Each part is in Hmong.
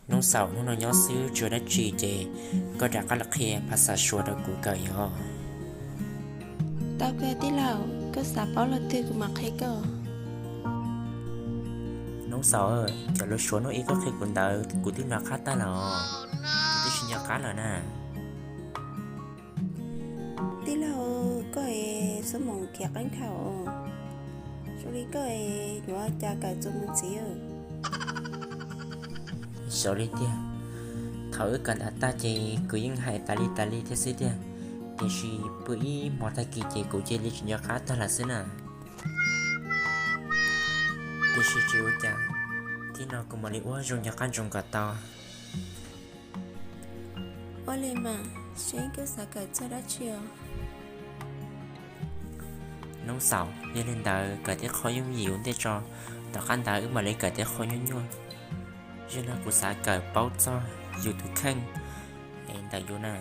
Noob Xaum, hnub no nyob xwb tsis ua dab tsi ces koj rov qab los qhia phas xas Suav rau kuv kawm os. Tau kawg tij laug, koj xav paub lo twg kuv mam qhia koj. Noob Xaum, cov lus Suav hnub ib koj qhia kuv ntawd kuv twb nco qab tag lawm os, kuv twb tsis nco qab lawm na. Tij laug, koj es xub moom khiav qeeb dhau, zoo li koj es yuav cas kawm txuas mus ntxiv. Xyov li tiag, thaum wb kawm ntawv tag ces kuv yeej hais tas li tas li thiab xwb tiag, tiam sis pw ib hmo tag kis ces kuv cia li tsis nco qab tag lawm xwb na. Tiam sis tsis ua cas, thib no kuv mam li ua zoo nco qab ntsoov kom tau. Ua li mas, seb koj xav kawm txog dab tsi os? Noob Xaum, yog li ntawd kawm tej qho yooj yim ua ntej tso, tom qab ntawd wb mam li kawm tej qho nyuaj nyuaj. Zaum no kuv xav kawm paub txog yus tus kheej es ntawm yus na.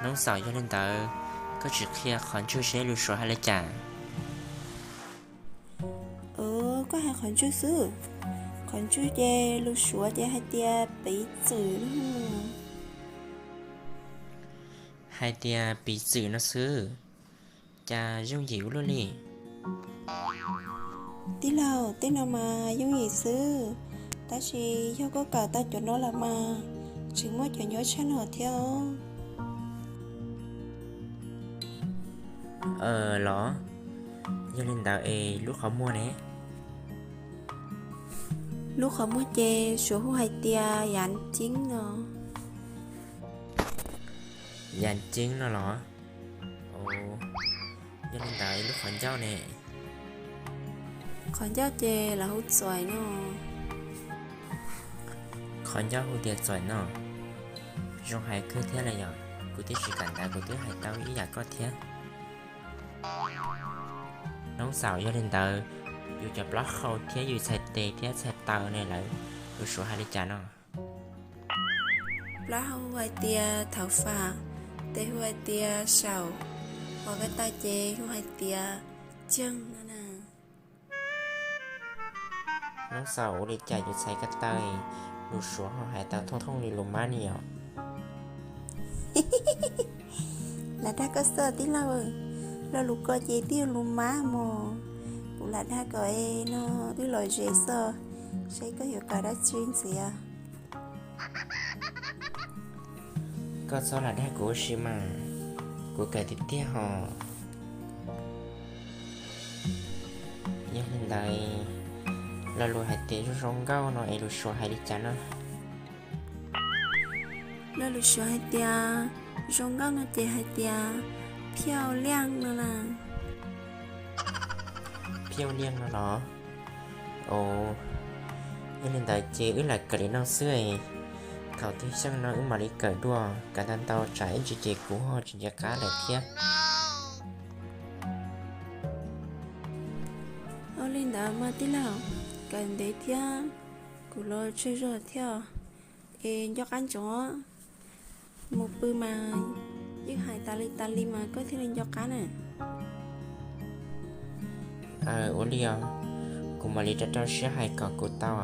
Noob Xaum, yog li ntawd koj sim qhia qhov ntswg seb lus Suav hais li cas? Koj hais qhov ntswg xwb. Qhov ntswg ces lus Suav ces hais tias piv txwm no. Hais tias piv txwm no xwb, cas yooj yim ua luaj li. Tij laug, tej no mas yooj yim xwb, tab sis yog koj kawm tau cov no lawm mas tseem muaj cov nyuaj tshaj no thiab. Los, yog li ntawd es lub qhov muag ne? Lub qhov muag ces Suav hu hais tias yav ceeb no. Yav ceeb no los? Yog li ntawd lub qhov ncauj ne? Qhov ncauj ces lawv hu txuaim no. Qhov ncauj hu tias txuaim no. Zoo hais kawg thiab los yog? Kuv twb tsis kawm ntawv kuv twb hais tau ib yam koj thiab. Noob Xaum, yog li ntawd yus cov plaub hau thiab yus txhais tes thiab txhais taw ne lawv, lus Suav hais li cas no? Plaub hau hu hais tias thaum fam, tes hu hais tias saum, hos ko taw ces hu hais tias ceeg no na. Noob Xaum, ua li cas yus txhais ko taw lus Suav ho hais tau thooj thooj li lus Mab ni os? Lam dag koj xwb tij laug, lo lus ko ces twb yog lus Mab mog. Kuv lam dag kom no wb lom zem xwb, seb koj yuav kawm dab tsi ntxiv. Koj txhob lam dag kuv ua si mas, kuv kawm tiag tiag hos. Yog li ntawd, lo lus hais tias zoo zoo nkauj no es lus Suav hais li cas no? Lo lus Suav hais tias zoo nkauj no ces hais tias phiaj liaj no na. Phiaj liaj no los? Os, yog li ntawd ces wb lam kawm li no xwb es, thaum twg xyeej no wb mam li kawm dua, kawm ntau ntau tsam ib ntsis ces kuv ho tsis nco qab lawm thiab. Ua li ntawd mas tij laug, kawm ntev thiab, kuv los tsawg zog thiab, es nco qab ntsoov. Mus pw mas yeej hais tas li tas li mas koj thiaj li nco qab na. Ua li os, kuv mam li rau rau siab hais kom kuv tau.